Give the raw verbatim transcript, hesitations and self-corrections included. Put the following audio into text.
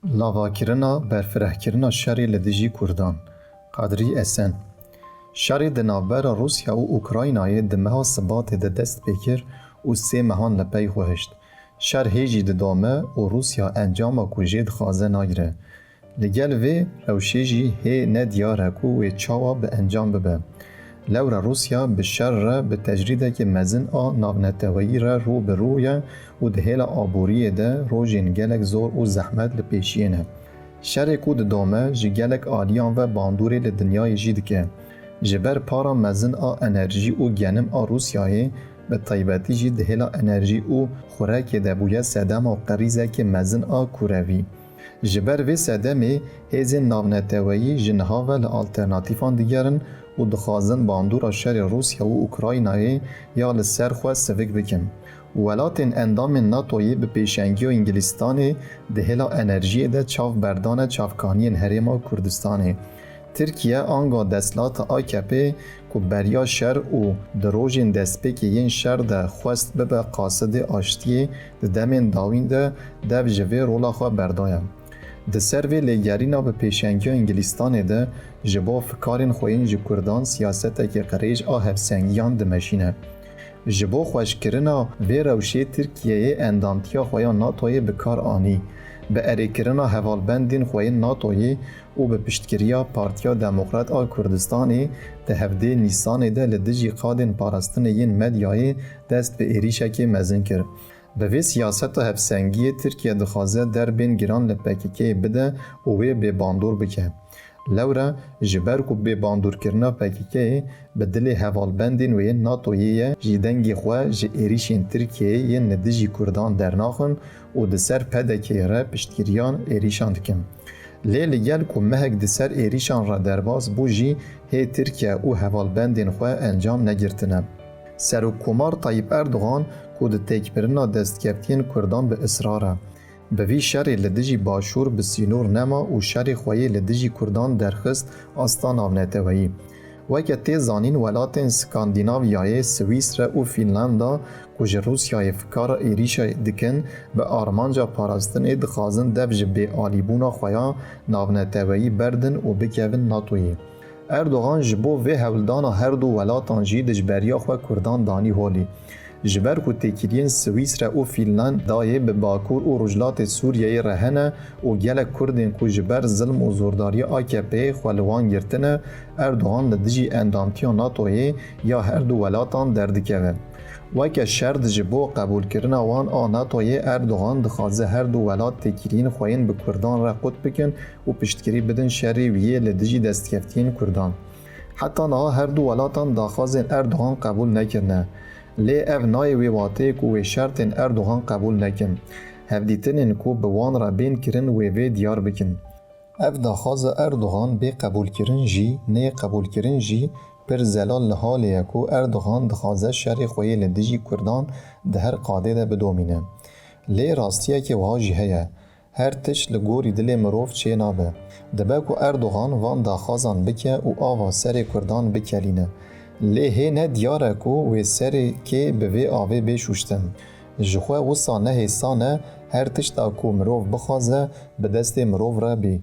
Lavakirina berfirehkirina şerê li dijî Kurdan. Kadrî Esen. Şerê di navbera Rûsya û Ukraynayê di meha Sibatê de dest pê kir û sê mehan li pey xwe hişt. Şer hê jî didome û Rûsya encama ku jê dixwaze nagire. Li gel vê rewşê jî hê ne diyar e ku wê çawa bi encam bibe. Lewra Rûsya bi şer re bi tecrîdeke mezin a navneteweyî re rû bi rû ye û di hêla aboriyê de rojên gelek zor û zehmet li pêşiyê ne. Şerê ku didome ji gelek aliyan ve bandorê li dinyayê jî dike. Ji ber para mezin a enerjî û genim a Rûsyayê, bi taybetî jî di hêla enerjî û xurekê de bûye sedema qerîzeke mezin a kurevî. Ji ber vê sedemê hêzên navneteweyî ji niha ve li alternatîfan digerin û dixwazin bandora şerê Rûsya û Ukraynayê ya li ser xwe sivik bikin. Welatên endamên NATOyê bi pêşengiya Îngilîstanê di hêla enerjiyê de çav berdane çavkaniyên Herêma Kurdistanê. Tirkiye anga desthilata AKPê ku beriya şer û di rojên destpêkê yên şer de xwest bibe qasidê aştiyê, di demên dawîn de dev ji vê rola xwe berdaye. Di ser vê lêgerîna bi pêşengiya Îngilîstanê de ji bo fikarên xwe yên ji Kurdan siyaseteke qirêj a hevsengiyan dimeşîne. Ji bo xweşkirina vê rewşê Tirkiyeyê endamtiya xwe ya NATOyê bi kar anî. Bi erêkirina hevalbendên xwe yên NATOyê û bi piştgiriya Partiya Demokrat a Kurdistanê di hevdê Nîsanê de li dijî qadên parastinê yên medyayê dest bi êrîşekê mezin kir. Bi vê siyaseta hevsengiyê Tirkiye dixwaze derbên giran li PKK'ê bide û wê bêbandor bike. Lewre ji ber ku bêbandorkirina PKK'ê bi dilê hevalbendên wê yên NATOyê ye, jî dengê xwe ji êrîşên Tirkiyeyê yên li dijî Kurdan dernaxin û di ser PDK'ê re piştgiriyan êrîşan dikin. Lê li gel ku mehek di ser êrîşan re derbas bû jî hê Tirkiye û hevalbendên xwe encam negirtine. Serokkomar Tayyip Erdogan ku di têkbirina destkeftiyên Kurdan bi israr e. Bi vî şerê li dijî Başûr bi sînor nema û şerê xwe yê li dijî Kurdan derxist asta navneteweyî. Weke tê zanîn, welatên Skandînavyayê, Swîsre û Fînlanda ku ji Rûsyayê fikara êrîşa dikin, bi armanca parastinê dixwazin dev ji bêalîbûna xwe ya navneteweyî berdin û bikevin NATOyê. Erdogan ji bo vê hewldana her du welatan jî dijberiya xwe Kurdan danî holê. Ji ber ku têkiliyên Swîsre û Fînlandayê bi Bakur û Rojhilatê Sûriyeyê re hene û gelek Kurdên ku ji ber zilm û zordariya AKP'ê xwe li wan girtine, Erdogan li dijî endamtiya NATOyê ya her du welatan derdikeve. Weke şert ji bo qebûlkirina wan a NATOyê, Erdogan dixwaze her du welat têkiliyên xwe yên bi Kurdan re qut bikin û piştgirî bidin şerê wî yê li dijî destkeftiyên Kurdan. Heta niha her du welatan daxwazên Erdogan qebûl nekirine. Lê ev nayê wê wateyê ku wê şertên Erdogan qebûl nekin. Hevdîtinên ku bi wan re bên kirin wê vê diyar bikin. Ev daxwaza Erdogan bê qebûlkirin jî, neyê qebûlkirin jî pir zelal li halê ye ku Erdogan dixwaze şerê xwe yê li dijî Kurdan di her qadê de bidomîne. Lê rastiyeke wiha jî heye. Her tişt li gorî dilê mirov çênabe. Dibe ku Erdogan van daxwazan bike û ava serê Kurdan bikelîne. Lê hê ne diyar e ku wê serê kê bi vê avê bê şûştin. Ji xwe wisa ne hêsan e her tişta ku mirov bixwaze bi destê mirov re bê.